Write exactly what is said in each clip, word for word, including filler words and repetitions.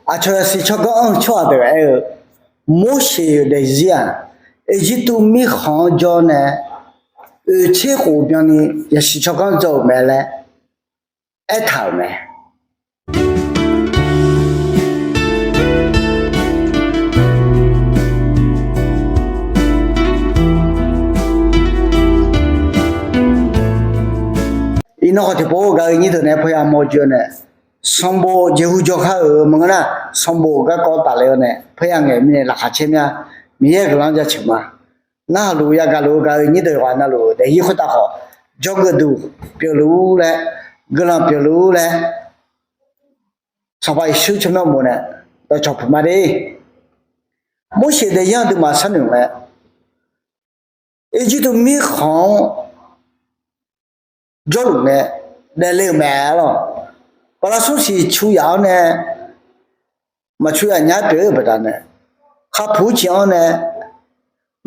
Aqcawq yasiq tsawrganr anr-eu tsawrhaq deuq aer-eu, Morseq-euq daefzir-aq, Erjirtuv mirkhanq-anr jawr nae oeqtser khof byanni yasiq tsawrganr dzaw-euq mae laer aertaq-euq mae. Iqnan khawf tiqpov gaq-eu nyir deuq nae paw yamawr jir-awr nae, sanqbof jeqhu jawrgar-euq maqngeur nar, sanqbof garkawv tafle-awr nae paw yangaeq mirnae laqkhaq caer mya. Miqyaer guiqlanq jaceuq ma. Narhaq luf yagaq luf-eu gaq-eu nyir deuq yawqghaq navluf daefzir khoertav khawf, jawrgeuf duq pyeufluf-ur laer, guiqlanq pyeufluf-ur laer, Sanqpaq Yeqsur tsawrmyanr bof nae dawqcawq puq ma de. Morseq daefzir aqduimaf sharnoeq mae. Erjirtuv mirkhanq-anr jawrluf nae daefle-euq mae lawq. Baqlaqsur siqcu yaf-awr nae maqcu yaf nya pyeuf-eu baqdanae, kharpuq-anr ciq-anr nae,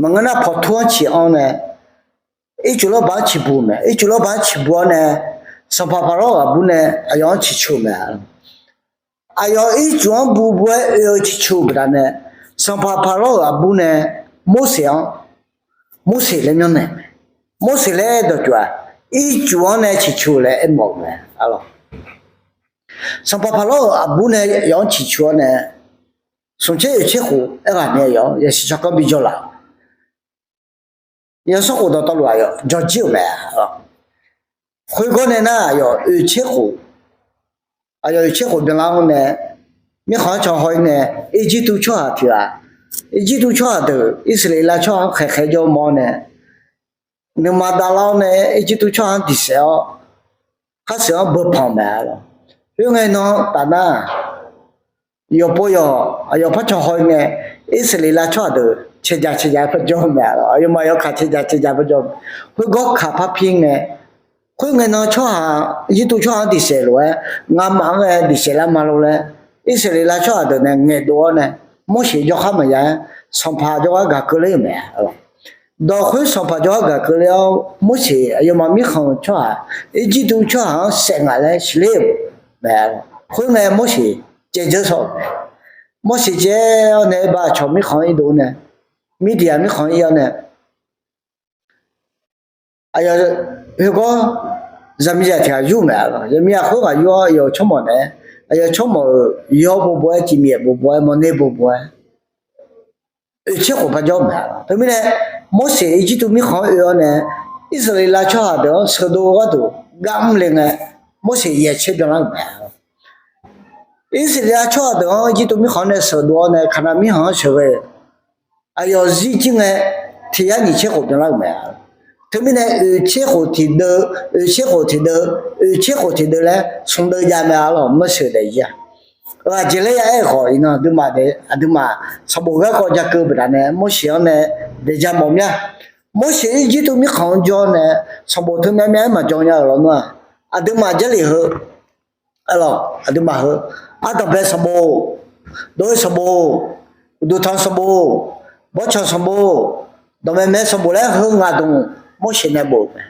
maqngeur nar pawqtur-anr ciq-anr nae, ircuf lawrbaq-anr ciqbuq mae. Ircuf lawrbaq-anr ciqbuq-awr nae, sanqpaq Paqlawr-euq aqbur nae aqyawf-anr ciqcu-eu mae. Aqyawf ircuf-anr buv buv-aer oe-eu ciqcu-eu baqdanae, sanqpaq Paqlawr-euq aqbur nae Morseq-anr, Morseq laer myanrnaeq mae. Morseq laer dawqtsuif-aq, ircuf-anr nae ciqcu-eu laer aermawf-euq mae. Sanqpaq Paqlawr-euq aqbur nae aqyawf-anr ciqcu-awr nae, smq tser oeq tser khof aerghaq nae aqyawf-anr yasiq tsawrganr bijawr laf-euq, yawsanr khof dawqtawvluf aqyawf jawr jir-euq mae. Khoergar nae nar, aqyawf oeq tser khof, aqyawf oeq tser khof byanlar-awr nae, mirkhanq-anr can haw-ir nae, Irjirtuv tsawrhaq tiq ghaq, Irjirtuv tsawrhaq deuq Irsaqleqlav tsawrhaq-anr khaeqkhaeq jawr mawr-awr nae, nuima davlar-awr nae Irjirtuv tsawrhaq-anr diqsaef-awr, khar seuq-anr beupanq mae lawq. Khoerngae nan taf nar, yawqpov yawq aqyawf par can haw-ir nae, Irsaqleqlav tsawrhaq deuq caeja caeja-aer par jawr-eu mae lawq. Aqyawfmaf yawkaq caeja caeja par jawr-eu mae. Khoergar kaq par pir ngae, khoerngae nan tsawrhaq, Irjirtuv tsawrhaq-anr diqsaef lof-aer, ngamaf-anr ghae diqsaef lar ma lor laer, Irsaqleqlav tsawrhaq deuq nae ngaeqdov-awr nae, Morseq jawrkhar maqya-aer, sanqpaq jawrgar gaq keuvler-euq mae. Dawq khoer sanqpaq jawrgar gaq keuvler-awr, Morseq aqyawfmaf mirkhanq-eu tsawrhaq, Irjirtuv tsawrhaq-anr saef ngaq laer siqler-euq mae. Khoerngae Morseq caevdzeur saw-euq mae. Morseq caev-awr nae aer ba aqcawq mirkhanq-anr irdov nae, Mirdiqyaq mirkhanq-anr ir-awr nae, aqyawf khoergar zaqmiqzaq tiq ghaq yur mae. Zaqmiqzaq khoerghaq yur-awr aqyawf-euq tsawrmawq naeq-aer, aqyawf tsawrmawq-euq yawr bobof-aer, cifmyef bobof-aer, mawrner bobof-aer, oeq tser khof par jawr mae. Teumirnae, Morseq Irjirtuv mirkhanq-anr oe-awr nae, Irsaqleqlav tsawrhaq deuq-anr sheuqdov-eu gharduq gar mr le ngae, Morseq yaeq tser byanlar-euq mae. Irsaqleqlav tsawrhaq deuq-anr Irjirtuv mirkhanq-anr nae sheuqdov-awr nae, Kaqnav mirkhanq-anr sheuqghae-euq aqyawf zir jir ngae, tiq yar nyiq tser khof byanlar-euq mae. Teumirnae oeq tser khof tiqdeuv, oeq tser khof tiqdeuv, oeq tser khof tiqdeuv laer smq deuv jav mae. Arlawq, Morseq daefzir-aq, ghaq jeq laer ya aer-eu khawf, iqnan aqduimaf, aqduimaf sanqbof garkawv ja keuv baqdanae Morseq-anr nae daeq ja mawf mya. Morseq Irjirtuv mirkhanq-anr jawr nae sanqbof teu myavmyav-aer maqjan nya-euq lawnmr-aq, aqduimaf Jarlif heu, arlawq, aqduimaf heu, ardanqbae sanqbof, dov-eu sanqbof, uqduq tanq sanqbof, bawrtsanq sanqbof, dawqmaeq maeq sanqbof laer heu ngaq dmq Morseq nae bof-euq mae.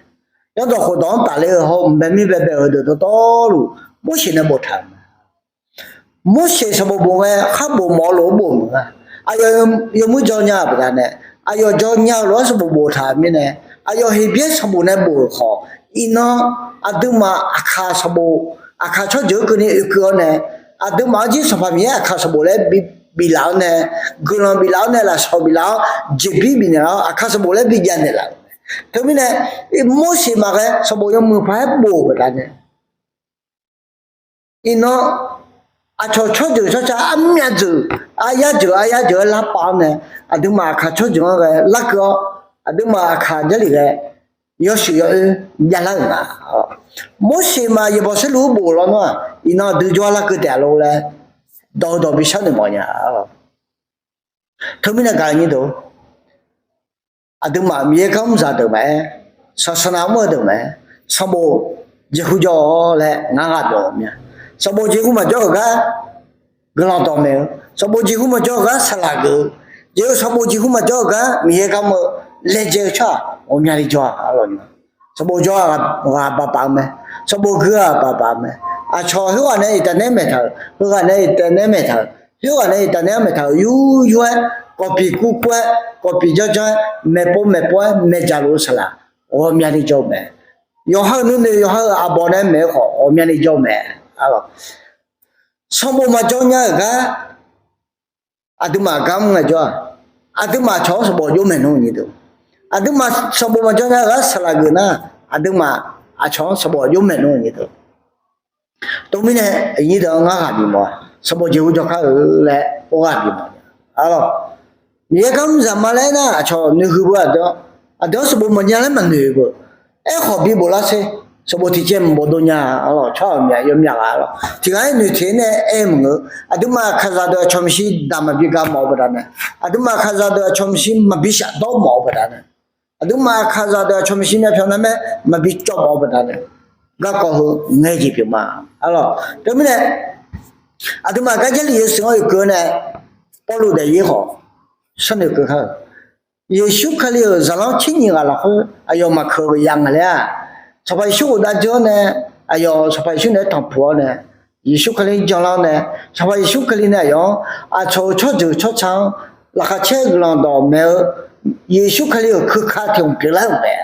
Yanrdawq khofdawq-anr tafler-eu hawr-eu mqbae mir baebae-euq deuq dawqtawvluf Morseq nae boftaq-euq mae. Morseq sanqbof bof ngae khar bof mawf-eu lof-aer bof maqnga. Aqyawf yawmuir jaw nya-euq baqdanae, aqyawf jaw nya-eu lof-aer sanqbof boftaq-euq mirnae, aqyawf Heqbyaer sanqbof nae bof-euq khawf, iqnan aqduimaf aqkaq sanqbof, aqkaq tsawrjeuq-anr keuvni oekeuv-awr nae, aqduimaf-anr jir Sanqpaq Miqyaer aqkaq sanqbof laer biflaf-awr nae, guiqlanq biflaf-awr nae, lafsawq biflaf-awr, jeqbir bifnaeq-awr, aqkaq sanqbof laer bijav naeqlaf-euq mae. Teumirnae, Morseq maqghae sanqbof yawmuiq paq-aer bof-euq baqdanae, iqnan aqcawq tsawrjeuq tsawrca armyav jeuq, aryar jeuq aryar jeuq-aer larpav-awr nae, aqduimaf aqkaq tsawrjeuq-anr ghae larkeuv-awr, aqduimaf aqkaq Jarlif ghae yawshuif yawoer javlar-euq nga. Morseq maf yaeqbawq saerlu-anr bof-eu lawnmr-aq, iqnan aqdui jawrgar larkeuv taef-a lor laer dawq-eu dawq bi sharnoeq mawf nya. Teumirnae gaq-eu nyir deuq, aqduimaf Miqyaer gar mr zaq deuq maqaer, sanqsanqnav mr-eu deuq maqaer, sanqbof jeqhu jawr-awq laer ngar ghaq dawq mya. Sanqbof jeqhu maqjawr-euq gar guiqlanq dawqmaeq-eu, sanqbof jeqhu maqjawr-euq gar saqlaq geuf-eu, jeq-eu sanqbof jeqhu maqjawr-euq gar Miqyaer gar mr-eu laejae-eu tsawrhaq ghawqmyani jawr-a. Sanqbof jawr-a ghaq baq baq-eu mae, sanqbof gui-a ghaq baq baq-eu mae. Aqcawq heughaq nae iqtav naeq-aer maeqtaq-euq, heughaq nae iqtav naeq-aer maeqtaq-euq, Khoerghaq nae iqtaf nae-anr maeqtaq-euq yur yur-aer, kawvpiq kurkur-aer, kawvpiq janrjanr-aer, maeqpov maeqpov-aer maeqdzaq luf-eu saqlaq ghawqmyani jawr-eu mae. Yawqha-euq nuinoeq yawqha-euq arbawq nae maeq-eu khawf ghawqmyani jawr-eu mae. Sanqbof maqjaw nya-euq gar aqduimaf gar mr ngaejawr-aq, aqduimaf aqcawq-anr sanqbof jov maeqnmr nyir deuq. Aqduimaf sanqbof maqjaw nya-eu gar saqlaq geuf nar, aqduimaf aqcawq-anr sanqbof jov maeqnmr nyir deuq. Teumirnae aqnyir deuq-anr ngar ghaq bif mawf-a, sanqbof jeqhu jawrkar-eu laer ghaq bif mawf-a. Miqyaer gar mr zaq ma laer aernar, aqcawq noeqhuiq beu aqdui-anr, aqdui-anr sanqbof maqnya laer maqnoeq beu. Aerkhawf bi bof lar sher, sanqbof tiqcaev maqbof dov nya-a lawq, tsawrhaq-euq myaq yawmyaq ghaq-a lawq. Tiq ghaq-aer noeqteq-aer nae aer maqngeur. Aqduimaf aqkaqzaq deuq aqcawq maqshi damq maqbi ga mawf-eu baqdanae, aqduimaf aqkaqzaq deuq aqcawq maqshi maqbi shafdawr mawf-eu baqdanae, aqduimaf aqkaqzaq deuq aqcawq maqshi myavpyawq narmaer maqbi cawv mawf-eu baqdanae, garkawv heu ngaeq jeq pyeuf ma. Teumirnae aqduimaf gar Jarlif yawshuif-anr oekeuv-eu nae, Pawrluv daefzir khawf sharnoeq keuv kar-euq, Yeqsur Kali-euq zaqlanr tser nyiq ghaq lafkhoer aqyawf maqkeuq-eu yaf ngaq laer-aq, Sanqpaq Yeqsur ghofdav dzeur-awr nae, aqyawf Sanqpaq Yeqsur naeq-aer tanqpuq-awr nae, Yeqsur Kali-anr janlar-awr nae, Sanqpaq Yeqsur Kali nae aqyawf-anr aqcawq-euq tsawrjeuq tsawrca-anr laqkhaq caer-eu guiqlanq dawq maeq-eu Yeqsur Kali-euq keuka tiq hmq pyeuflar-euq mae.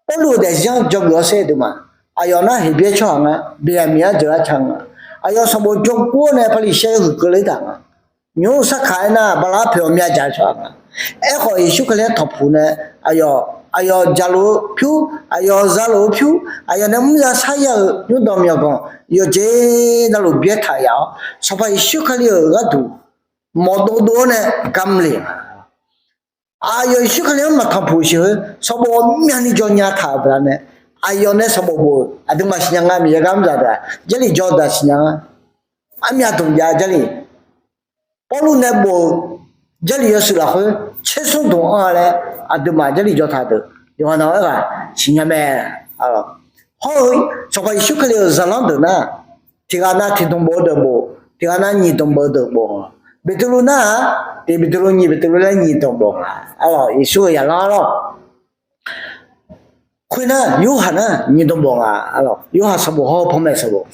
Pawrluv-euq daefzir-anr dzawgeuf-awr sher deuq ma. Aqyawf nar Heqbyaer tsawrhaq nga, Beqyaqmiq-anr jeuq lar ca nga. Aqyawf sanqbof jawr kur-awr nae Paqliqsaer huiq keuvle taq nga. Nymq-mr sarkaq aernar, bala arpoeq ghawqmya dzaq-eu tsawrhaq nga. Aerkhawf Yeqsur Kali-anr tanqpuq nae, aqyawf, aqyawf dzaq luf-eu pyur, aqyawf za luf-eu pyur, aqyawf nae mr ya sar ya-euq nymrdanq myawqganq yawqjeq navluf byaer taq yaf-awr, Sanqpaq Yeqsur Kali-euq gharduq mawf dovdov-awr nae gamq lef nga. Aqyawf Yeqsur Kali-anr maqtanqpuq siq heu sanqbof ghawqmyani jawr nya taq-euq baqdanae, aqyawf nae sanqbof bof-eu aqduimaf siqnya nga. Miqyaer gar mr zaq deuq-aq Jarlif jawr-eu daq siqnya nga. Armyav dmq jav-eu Jarlif, Pawrluv nae bof-euq Jarlif yawshuif lafkhoer tsersmr dmq anr-a laer aqduimaf Jarlif jawr taq deuq yawqha nan-aer ghaq siqnya mae. Hawr-eu Sanqpaq Yeqsur Kali-euq zaqlanr deuq nar, tiq ghaq nav tiq dmq bof-eu deuq bof, tiq ghaq nav nyiq dmq bof-eu deuq bof nga. Beqtuvluv nar-aq, tiq Beqtuvluv nyiq Beqtuvluv laer nyiq dmq bof nga. Arlawq, Yeqsur-euq zaqlanr arlawq. Khoernar Yorhaq nar nyiq dmq bof nga. Arlawq, Yorhaq sanqbof hawr-eu panmaeq sanqbof,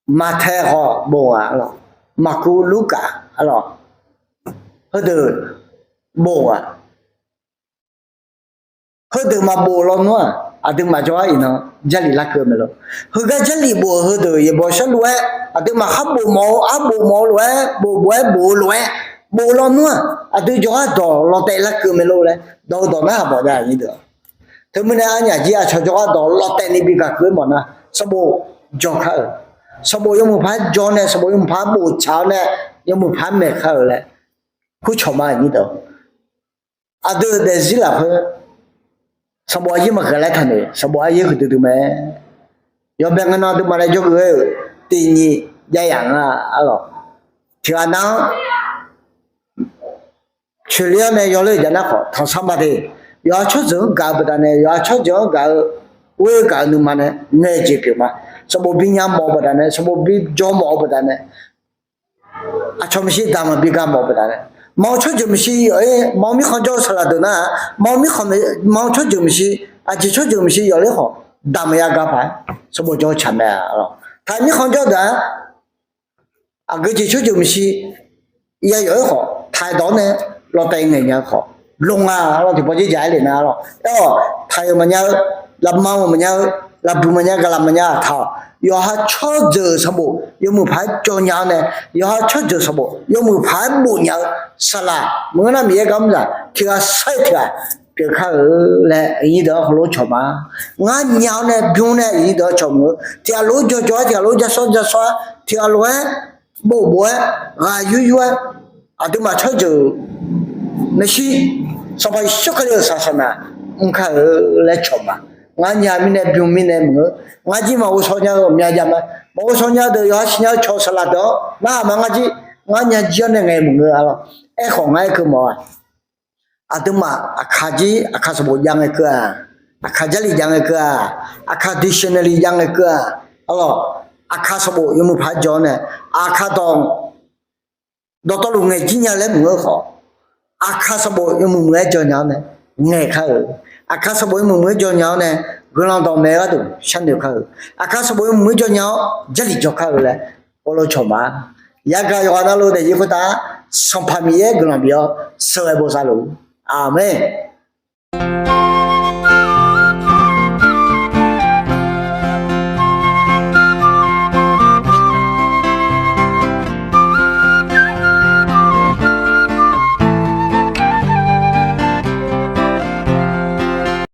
Maqtaeq khawf bof nga. Arlawq, Maqkuv, Lurkaf, arlawq, heudeuq bof nga. Heudeuq maqbof lawnmr-aq, aqduimaf jawrgar iqnan Jarlif larkeuv mae lor. Heugar Jarlif bof-euq heudeuq yaeqbawq sharluf-aer, aqduimaf khar bof mawf-eu, arbof mawf-eu lof-aer, bof bof-aer bof-eu lof-aer, bof lawnmr-aq, aqdui jawrgar dawq lawtaev larkeuv mae lor laer dawq-eu dawq narhaq mawf nya-a. Teumirnae arnyaf jir aqcawq jawrgar dawq lawtaev ni bi gaq keuv-aer mawf nar, sanqbof jawr kar-euq, sanqbof yawmuiq paq-aer jawr nae, sanqbof yawmuiq paq-aer bof tsaq-awr nae, yawmuiq paq-aer maeq kar-euq laer kurcawq ma. Aqdui-euq daefzir lafkhoer sanqbof aryaer maqghae laer taqnoeq, sanqbof aryaer huiqdui dui mae. Yawbae ngae nan aqduimaf nae jawrgeuf-aer-euq tiqnyiq jav yaf nga. Arlawq, tiq ghaq nav-anr coeqler-awr nae yawler-euq jav nar khawf tanqsar ma de. Yawqha tsawrjeuq-anr gaq-eu baqdanae, yawqha tsawrjeuq-anr gaq-eu, ghoer-eu gaq-eu nuima nae ngaeq jeq pyeuf ma. Sanqbof bi nya mawf-eu baqdanae, sanqbof bi jawr mawf-eu baqdanae, aqcawq maeqshi damq maqbi ga mawf-eu baqdanae, maqaer tsawrjeuq maeqshi yawf-ir, maqaer mirkhanq jawr-eu saqlaq deuq nar-aq, maqaer mirkhanq, maqaer tsawrjeuq maeqshi, aqjeq tsawrjeuq maeqshi yawf-ir khawf, damq maqya ga paq-aer sanqbof jawr-eu tsaq mae. Taq mirkhanq jawr deuq-aq, aqgeu jeq tsawrjeuq maeqshi ya yawf-ir khawf, taq-aer dawq-awr nae lawtaev ngaeq nya-eu khawf, loq nga. Arlawq, tiqpawf jir jaq-aer le nar, arlawq, aer-awq, taq-euq maqnya-eu, lafma-euq maqnya-eu, lafbuiq maqnya, gaqlaq maqnya-aq taq-awq. Yawqha tsawrjeuq sanqbof yawmuiq paq-aer jawr nya-awr nae, yawqha tsawrjeuq sanqbof yawmuiq paq-aer bof nya-eu saqlaq maqngeur nar, Miqyaer gar mr zaq tiq ghaq sar-eu tiq ghaq pyeuf kar-eu laer aqnyir deuq-anr heulof cawq ma. Ngar nya-awr nae bym nae aqnyir deuq-anr cawq meuq-eu, tiq ghaq lof-aer jawrjawr-aer, tiq ghaq lof-aer jasawr-aer, tiq ghaq lof-aer bof bof-aer, ghaq yur yur-aer, aqduimaf tsawrjeuq maeqshi, Sanqpaq Yeqsur Kali-euq saqsaqnaq mr kar-eu laer cawq ma. Ngar nya mirnae bym mirnae meuq-eu, ngar jir maqghovshaw nya-eu ghawqmya jav ma. Maqghovshaw nya-eu deuq yawqha siqnya-eu cawq saqlaq deuq-anr narhaq ma. Ngar jir, ngar nya jir-awr nae ngaeq meuq ngeur-a lawr. Aerkhawf ngar aer keuv mawf-a, aqduimaf aqkaq jir aqkaq sanqbof jav ngae keuv-aq, aqkaq Jarlif jav ngae keuv-aq, aqkaq dictionary jav ngae keuv-aq, arlawq, aqkaq sanqbof yawmuiq paq-aer jawr-awr nae, aqkaq dawq dawqtawvluf ngaeq jir nya laer maqngeur khawf, aqkaq sanqbof yawmuiq muiq-aer jawr nya-awr nae ngaeq kar-euq, aqkaq sanqbof yawmuiq muiq-aer jawr nya-awr nae guiqlanq dawqmaeq gharduq sharnoeq kar-euq, aqkaq sanqbof yawmuiq muiq-aer jawr nya-awr Jarlif jawr kar-eu laer Pawrluv cawq ma. Yagaq yawqghaq navluf daefzir khoertav, Sanqpaq Miqyaer guiqlanq bif-awr sheuqghae bosav luf. Aqmeq.